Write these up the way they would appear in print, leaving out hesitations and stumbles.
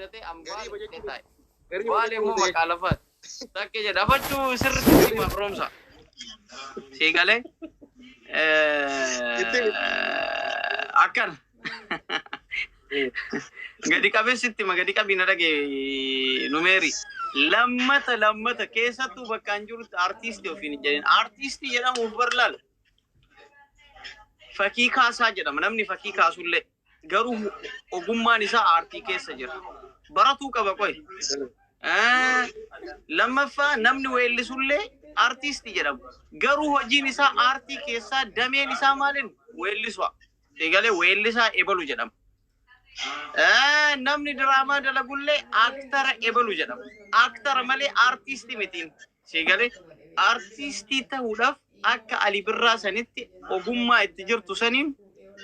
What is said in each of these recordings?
guddate Garii ambaale jechuun taa'e. garii Baalee jechuun immoo maqaa lafaati. Takke jedha afachuu sirriitti si barroomsa. Sii galee itti akkana. Gadi qabeessitti ma gadi qabiin dhage numeeri. Lammata lammata keessattuu bakka an jirutti artiistii ofiin hin jedhin. Artiistii jedhamuuf bar laal. Fakkii kaasaa jedhama namni fakkii kaasullee garuu ogummaan isaa aartii keessa jira. Baratuu qaba qoy. Lammaffaa namni weellisullee aartiistii jedhama. Garuu hojiin isaa aartii keessaa dameen isaa maaliin weellisua. Eegalee weellisaa ebalu jedhama. Namni diraamaa dalagullee aaktara ebalu jedhama. Aaktara malee aartiistii mitiin. Eegalee aartiistii ta'uudhaaf akka Ali Birraa sanitti ogummaa itti jirtu saniin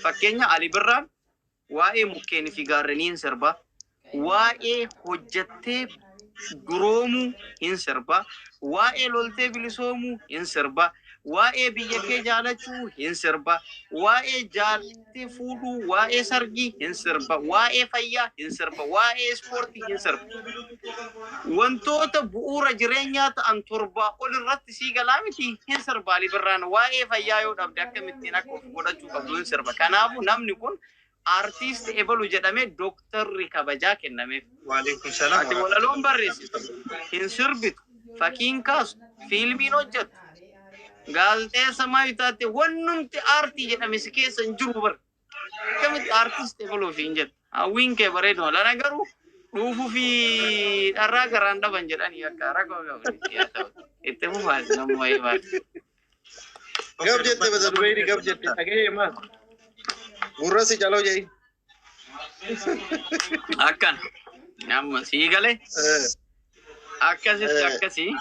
fakkeenya Ali Birraan waa'ee mukkeenii fi gaarrenii hin sirbaa. Waa'ee hojjattee duroomuu hin sirbaa. Waa'ee loltee bilisoomuu hin sirbaa. Waa'ee biyya kee jaalachuu hin sirbaa. Waa'ee jaalattee fuudhuu, waa'ee sargii hin sirba. Waa'ee fayyaa hin sirba. Waa'ee ispoortii hin sirba. Wantoota bu'uura jireenyaa ta'an torbaa ol irratti sii galaa miti hin sirba Ali Birraan. Waa'ee fayyaa yoo dhabde akkamittiin akka of godhachuu qabdu hin sirba. Kanaafuu namni kun artiist ebalu jedhamee dooktarri kabajaa kennameef. Waalaikum salaam Ati walaloon barreessitu, hin sirbitu, fakkiin kaastu, fiilmiin hojjettu, gaazexeessa maal taate wannumti aartii jedhame si keessa hin jiru bar. Akkamitti aartist ebaluu fi hin jettu. Hawwiin kee bareeduma. Lana garuu dhuufuu fi dharraa garaan dhaban jedhanii akka rakkoo qabu. Yaa ta'u. Itti fufaati namni wayii baate. Gab jette basa dubeeri gab jette dhagahee maal gurra si caloo jedhi. Akkana. Amma sii galee akkasitti akkasii.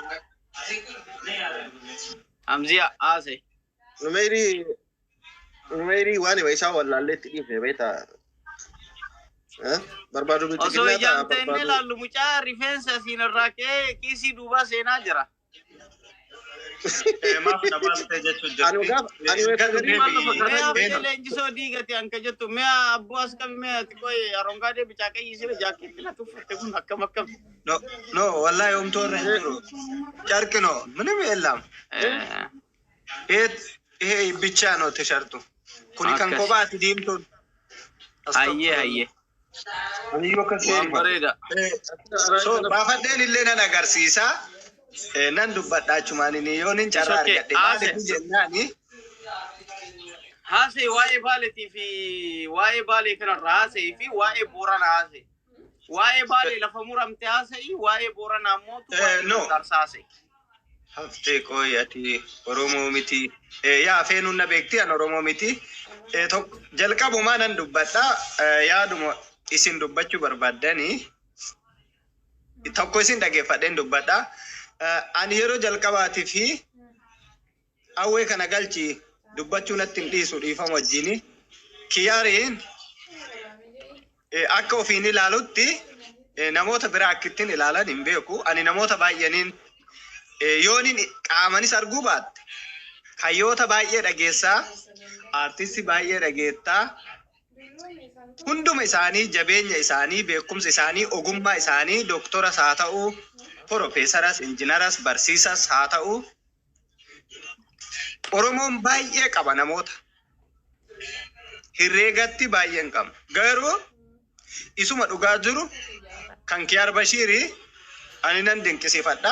Hamziya haase. Numeeri numeeri waan hima isaa wallaallee itti dhiifne beektaa. Barbaadu Osoo bilchiginaa ta'a ijaan ta'e barbaadu. ilaallu mucaa rifeensa asiin irraa ka'ee kiisii duubaa seenaa jira. Maaf na baastee jechuun Ani jirti. gaaf ani Gadi garii Mi'a deebi'i. haftee leenjisoo diigate anka jettu mi'a abboo as qabi mi'a xiqqoo arongaadee bicaa qayyii sira jaakkeetti na tuffatte kun akkam akkam. No, no, wallahi homtuu irra hin jiru. ጨርቅ ነው ምንም የለም። ይሄ ብቻ ነው ቲሸርቱ። ኩኒ kan Akkas. kophaati diimtuun. Hayyee hayyee. Aniyyuu akkas Waan bareeda. So baafadheen illee nan agarsiisa. Nan dubbadha achumaan inni yoo nin carraa It's okay. argadhe maaliif jennaani Haasee waa'ee baaleetii fi waa'ee baalee kanarra haasee fi waa'ee booranaa haasee. Waa'ee baalee lafa muramte haasa'ii waa'ee booranaa immoo waa'ee No. gargaarsa haasa'e. Haftee qoy ati Oromoo miti. Yaa feenuun na beekti an Oromoo miti. Jalqabumaa nan dubbadha. Yaaduma isin dubbachuu barbaaddanii tokko isin dhageeffadheen dubbadha. Ani yeroo jalqabaatii fi hawwee kana galchi dubbachuu natti hin dhiisu dhiifama wajjini. Kiyyaariin akka ofiin ilaalutti namoota biraa akkittiin ilaalan hin beeku. Ani namoota baay'aniin yoonin qaamanis arguu baatte hayyoota baay'ee dhageessaa, aartistii baay'ee dhageettaa, hunduma isaanii jabeenya isaanii, beekumsa isaanii, ogummaa isaanii, dooktoras haa ta'u, profeesaras, injinaras, barsiisas haa ta'u, Oromoon baay'ee qaba namoota. Herreegatti baay'ee hin qabnu. Garuu isuma dhugaa jiru kan Kiyaar Bashiirii ani nan dinqisiifadha.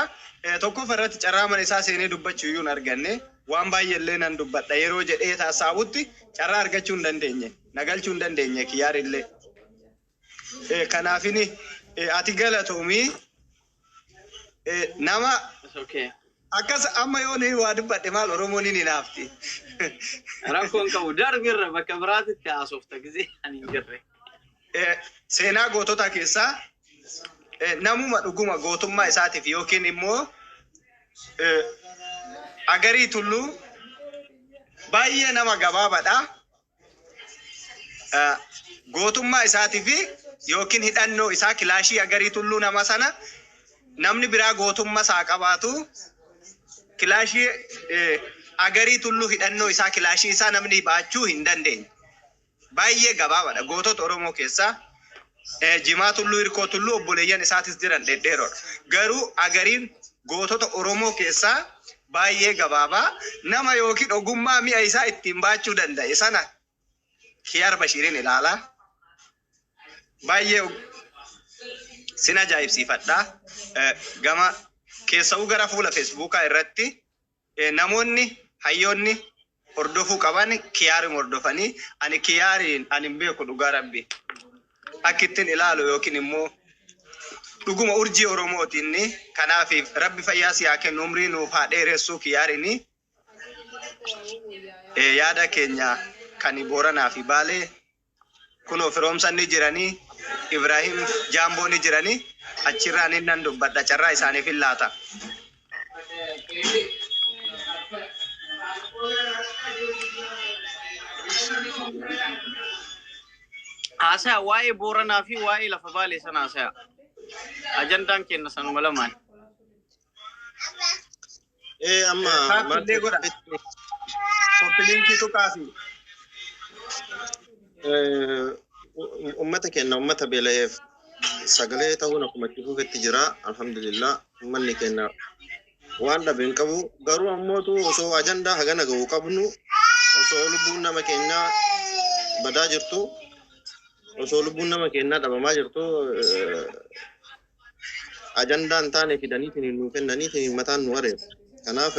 Tokkoffaa irratti carraa mana isaa seenee dubbachuu iyyuu hin arganne waan baay'ee illee nan dubbadha yeroo jedhee taasaabutti carraa argachuu hin dandeenye nagalchuu hin dandeenye Kiyaar illee. Kanaafini ati galatoomii nama It's okay. akkas amma yoo ni waa dubbadhe maal Oromoon ni naafti. Rakkoon qabu darbirra bakka biraatitti haasofta gisee ani hin jirre. Seenaa gootota keessaa namuma dhuguma gootummaa isaatiif yookiin immoo Agarii Tulluu baay'ee nama gabaabaadha. Gootummaa isaatiif yookiin hidhannoo isaa kilaashii Agarii Tulluu nama sana namni biraa gootummaa isaa qabaatu kilaashii Agarii Tulluu hidhannoo isaa kilaashii isaa namni baachuu hin dandeenye. Baay'ee gabaabaadha gootota Oromoo keessaa. Jimaa Tulluu, Hirkoo Tulluu, obboleeyyan isaatis jiran dhedheeroodha. Garuu Agariin gootota Oromoo keessaa baay'ee gabaabaa nama yookiin ogummaa mi'a isaa ittiin baachuu danda'e sana Kiyaar Bashiiriin ilaalaa. Baay'ee sin ajaa'ibsiifadha. Gama keessa'uu gara fuula Feesbuukaa irratti namoonni hayyoonni hordofuu qaban Kiyaarin hordofanii. Ani Kiyaariin ani hin beeku, dhugaa rabbi. Akka ittiin ilaalu yookiin immoo dhuguma urjii Oromootiin. Kanaaf rabbi fayyaa si haa kennu, umrii nuuf haa dheeressuu Kiyaarini. Yaada keenya kan Booranaa fi Baalee kunoo Firoomsan ni jiranii, Ibrahim Jaamboo ni jiranii, achirraan inni nan dubbadha, carraa isaaniif hin laata. Haasaya waa'ee Booranaa fi waa'ee lafa Baalee sana haasaya. Ajandaan kenna sanuma lamaan. Amma Taappiillee godha. Copy linkii tuqaa fi ummata keenya, ummata beela'eef sagalee ta'uun akkuma itti fufetti jira. Alhamdulillah, ummanni keenya waan dhabe hin qabu. Garuu ammootu osoo ajandaa hagana gahu qabnu, osoo lubbuun nama keenyaa badaa jirtu, osoo lubbuun nama keenyaa dhabamaa jirtu, ajandaa hin taane fidaniitiin nuu kennaniitiin mataan nu wareeru. Kanaaf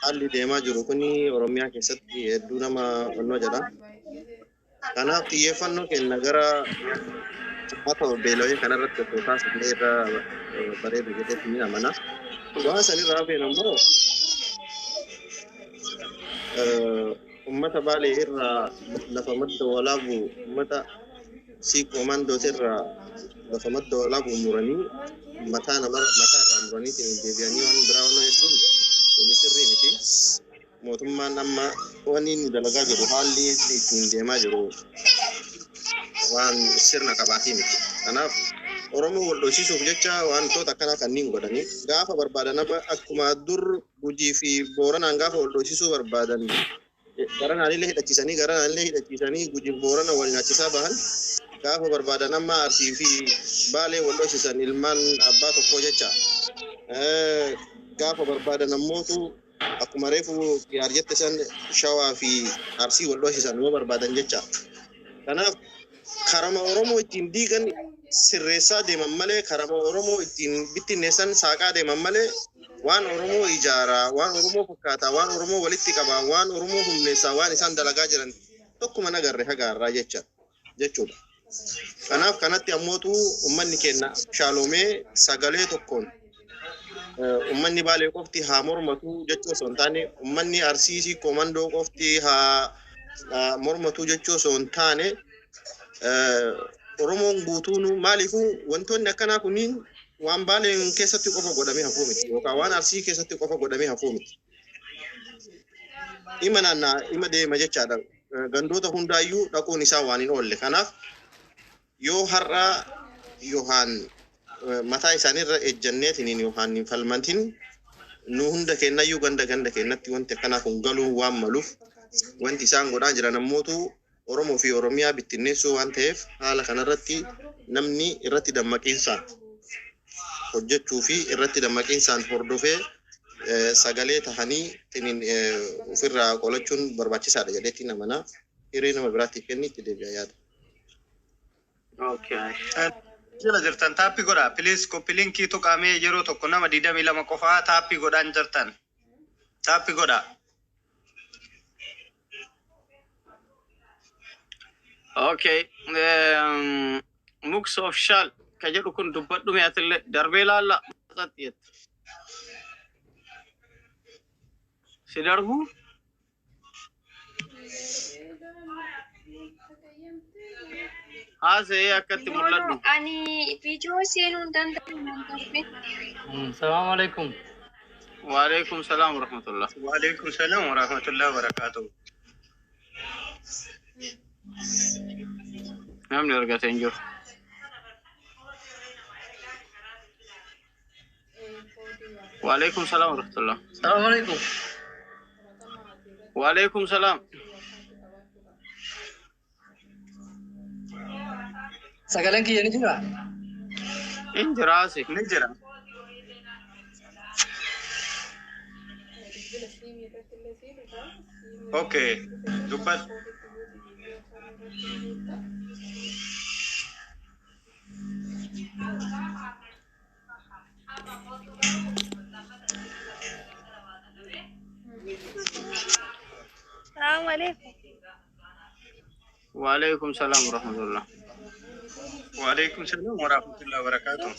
haalli deemaa jiru kuni Oromiyaa keessatti hedduu nama onnoo jedha. Kanaaf xiyyeeffannoo keenya gara uummata beela'ee kanarratti osoo taasifnee irra bareedu jedhetti ni amana. Waan sanirraa hafeen ammoo uummata Baalee irraa lafa Madda Walaabu, uummata Siiqqoo Mandoot irraa lafa Madda Walaabu muranii, mataa nama mataa irraa muranii deebi'anii waan biraa onnoo jechuun kuni sirrii miti. Mootummaan amma wanni inni dalagaa jiru, haalli inni ittiin deemaa jiru waan sirna qabaatii miti. Kanaaf Oromoo wal dhoksisuuf jecha wantoota akkanaa kanneen godhanii gaafa barbaadan akkuma dur Gujii fi Booranaan gaafa wal dhoksisuu barbaadan garanaallee hidhachiisanii, garanaallee hidhachiisanii, Gujii fi Boorana wal nyaachisaa bahan, gaafa barbaadan amma Arsii fi Baalee wal dhoksisan, ilmaan abbaa tokkoo jecha. Gaafa barbaadan ammootu akkuma reefu Kiyaar jette san Shawaa fi Arsii wal dhoksisan yoo barbaadan jecha. Kanaaf karama Oromoo ittiin diigan sirreessaa deeman malee, karama Oromoo ittiin bittinneessan saaqaa deeman malee, waan Oromoo ijaaraa, waan Oromoo fakkaataa, waan Oromoo walitti qabaa, waan Oromoo humneessaa waan isaan dalagaa jiran tokkuma nagarre haga har'aa jecha jechuudha. Kanaaf kanatti ammootu uummanni keenya shaalomee sagalee tokkoon uummanni Baalee qofti haa mormatu jechuu osoo hin taane, uummanni Arsii Komandoo qofti haa mormatu jechuu osoo hin taane, Oromoon guutuun. Maaliifuu wantoonni akkanaa kunniin waan Baaleen keessatti qofa godhamee hafuu miti yookaan waan Arsii keessatti qofa godhamee hafuu miti. Ima naannaa ima deema jechaadha. Gandoota hundaayyuu dhaquun isaa waan hin oolle. Kanaaf yoo har'a yookaan mataa isaaniirra ejjanneetiin yookaan hin falmatin, nu hunda kennayyuu ganda ganda kennatti wanti akkanaa kun galuu waan maluuf, wanti isaan godhaa jiran ammootu Oromoo fi Oromiyaa bittinneessuu waan ta'eef, haala kanarratti namni irratti dammaqiinsaan hojjechuu fi irratti dammaqiinsaan hordofee sagalee tahanii tiniin ofirraa qolachuun barbaachisaadha jedheetiin amanaa. Hiree nama biraatiif kenni, itti deebi'a yaada. Okay. Jala jirtan tap godhaa. Please, copy linkii tuqaamee yeroo tokko nama 22 qofaa tap godhaan jirtan. Tap godhaa. Okay. Mux official ka jedhu kun dubbadhu mi'atillee darbee laalla jette. Si darbu? Haasa'ee akkatti No, no, mul'adhu. ani viidiyoo seenuu hin danda'u nan darbe. Salaamu alaikum. Waalaikum salaam warahmatullah. Waalaikum salaam wa rahmatullahi wa barakaatuh. Namni argate hin jiru. Waalaikum salaam warahmatullah. Salaamu alaikum. Waalaikum salaam. Sagaleen kiyya ni jira? In jiraase. Ni jira. Okay, dubbadhu. Salaamu alaikum. Waalaikum salaam warahmatullah. Waalaikum salaam warahmatullahi wabarakatuh.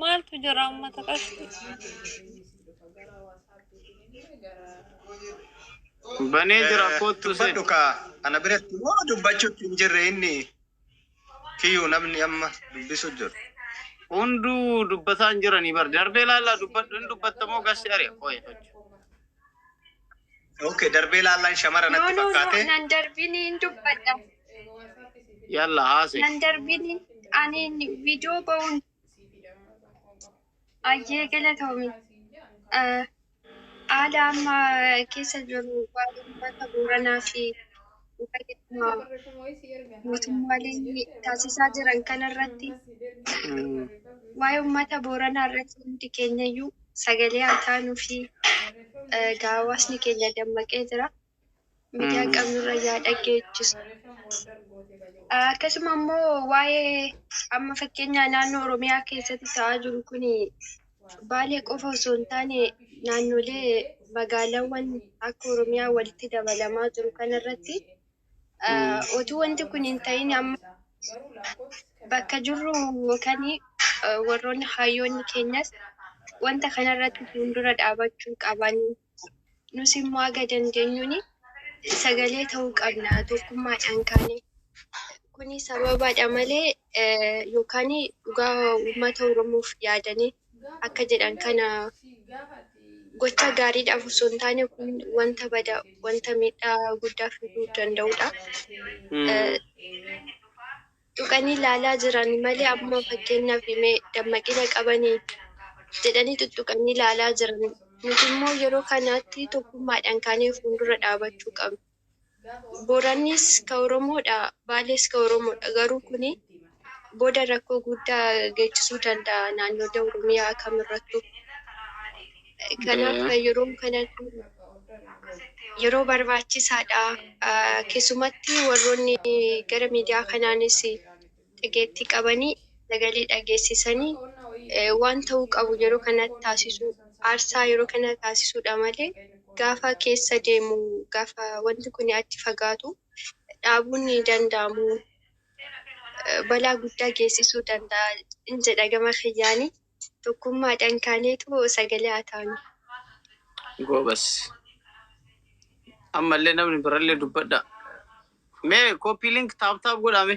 Maaltu jira uummata qashti? Banee jira kottu seen. Dubbadhu kaa ana biratti moo dubbachuutti hin jirre inni kiyyuu namni amma dubbisu jiru. Hunduu dubbataa hin jiranii bar darbee laallaa dubbadhu hin dubbattamoo gassi ari'a qoye tocha. Okay, darbee laallaan shamara No, natti no, no, fakkaate. nan darbiniin dubbadha. Yalla haase. Nan darbiniin ani viidiyoo ba'uun ayyee galatoomi. Haala amma keessa jiru waa'ee uummata Booranaa fi waa'ee mootummaaleen taasisaa jiran kanarratti waa'ee uummata Booranaa irratti hundi keenyayyuu sagalee haa taanuu fi hawaasni keenya dammaqee jira. Miidiyaa qabnurra yaa dhaggeechisu. Akkasuma immoo waa'ee amma fakkeenya naannoo Oromiyaa keessatti ta'aa jiru kun Baalee qofa osoo hin taane naannolee magaalaawwan akka Oromiyaa walitti dabalamaa jiru kanarratti otuu wanti kun hin ta'in amma bakka jirru yookaan warroonni hayyoonni keenyas wanta kanarratti fuuldura dhaabachuu qaban. Nus immoo haga dandeenyuun sagalee ta'uu qabna tokkummaadhaan kaane. Kuni sababaadha malee yookaan dhugaa uummata Oromoof yaadanii akka jedhan kana gocha gaariidhaaf osoo hin taane kun wanta bada wanta miidhaa guddaa fiduu danda'udha. Tuqanii ilaalaa jiran malee amma fakkeenyaaf mee dammaqina qabanii jedhanii tuttuqanii ilaalaa jiran. Nuti immoo yeroo kanatti tokkummaadhaan kaanee fuuldura dhaabachuu qabna. Boorannis ka Oromoodha, Baalees ka Oromoodha. Garuu kuni booda rakkoo guddaa geessisuu danda'a naannolee Oromiyaa kamirrattuu. Kanaaf yeroo kanatti yeroo barbaachisaadha. Keessumatti warroonni gara miidiyaa kanaanis dhageettii qabanii sagalee dhageessisanii waan ta'uu qabu yeroo kanatti taasisuu aarsaa yeroo kana taasisuudha malee gaafa keessa deemu gaafa wanti kun achi fagaatu dhaabuun ni danda'amu. Balaa guddaa geessisuu danda'a in jedha gama kiyyaanii tokkummaadhaan kaaneetu sagalee haa taanu. Goobas. Ammallee namni birallee dubbadha. Mee copy link tap tap godhame.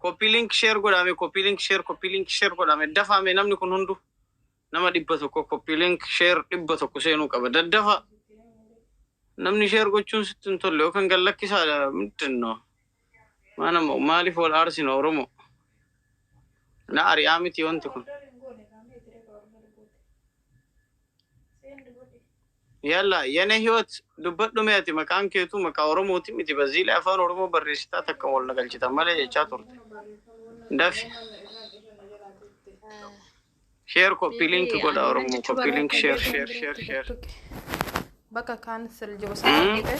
Copy link share godhame. Copy link share copy link share godhame. Dafame namni kun hundu nama 100 copy link share 100 seenuu qaba. Daddafa. Namni share gochuun sitti hin tolle yookaan gallakkisaadha ምንድን ነው? Maanama maaliif wal aarsina Oromoo? Na ari'aa miti wanti kun. Yalla የኔ ህይወት dubbadhu mee ati maqaan keetu maqaa Oromooti miti በዚህ ላይ afaan Oromoo barreessitaa takka wal nagalchita malee jechaa turte. Dafi. Share copy link godha Oromoo copy link share share share share. Bakka cancel jiru sana argite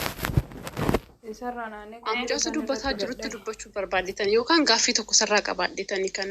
isarraa naannee Mucaasa dubbataa jirutti dubbachuu barbaaddetan yookaan gaaffii tokko sarraa qabaadhetanii kan